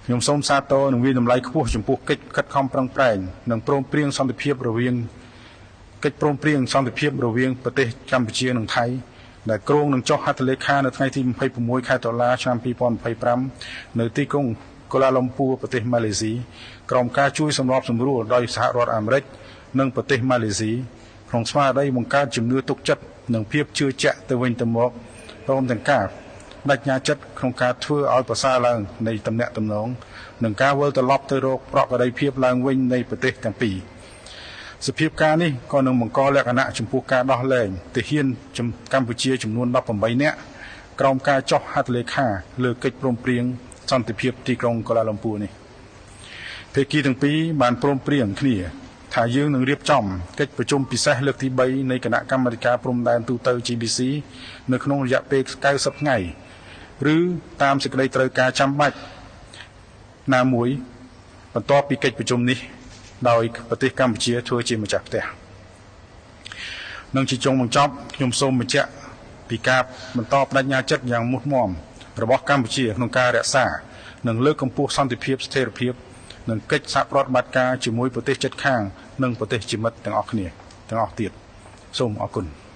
ខ្ញុំសូមសាទរនឹងវាតម្លៃខ្ពស់ចំពោះកិច្ចខិតខំប្រឹងប្រែងនិងព្រមព្រៀងសន្តិភាពរវាងកិច្ចព្រមព្រៀងសន្តិភាពរវាងប្រទេសកម្ពុជានិងថៃដែលគ្រោងនឹងចុះហត្ថលេខានៅថ្ងៃទី26ខែតុលាឆ្នាំ2025នៅទីក្រុងកូឡាឡាំពួរប្រទេសម៉ាឡេស៊ីក្រោមការជួយសម្របសម្រួលដោយសហរដ្ឋអាមេរិកនិងប្រទេសម៉ាឡេស៊ីក្នុងស្មារតីបង្កើតជំនឿទុកចិត្តនិងភាពជឿជាក់ទៅវិញទៅមកព្រមទាំងការបដិញ្ញាចិត្តក្នុងការធ្វើឲ្យប្រសើរឡើងនៃទំនាក់ទំនងនិងការវិលត្រឡប់ទៅរកប្រក្រតីភាពឡើងវិញនៃប្រទេសទាំងពីរសភាពការនេះក៏នឹងបង្កលក្ខណៈចំពោះការដោះលែងទាហានកម្ពុជាចំនួន18នាក់ក្រោមការចុះហត្ថលេខាលើកិច្ចព្រមព្រៀងសន្តិភាពទីក្រុងកូឡាឡាំពួរនេះភាគីទាំងពីរបានព្រមព្រៀងគ្នាថាយើងនឹងរៀបចំកិច្ចប្រជុំពិសេសលើកទី3នៃគណៈកម្មាធិការព្រំដែនទូទៅ GBC នៅក្នុងរយៈពេល90ថ្ងៃឬតាមសេចក្តីត្រូវការចាំបាច់ណាមួយបន្ទាប់ពីកិច្ចប្រជុំនេះដោយប្រទេសកម្ពុជាធ្វើជាម្ចាស់ផ្ទះនិងជាចុងបញ្ចប់ខ្ញុំសូមបញ្ជាក់ពីការបន្តបដិញ្ញាចិត្តយ៉ាងមុតមមរបស់កម្ពុជាក្នុងការរក្សានិងលើកកម្ពស់សន្តិភាពស្ថិរភាពនិងកិច្ចសហប្រតិបត្តិការជាមួយប្រទេសជិតខាងនិងប្រទេសជាមិត្តទាំងអស់គ្នាទាំងអស់ទៀតសូមអរគុណ។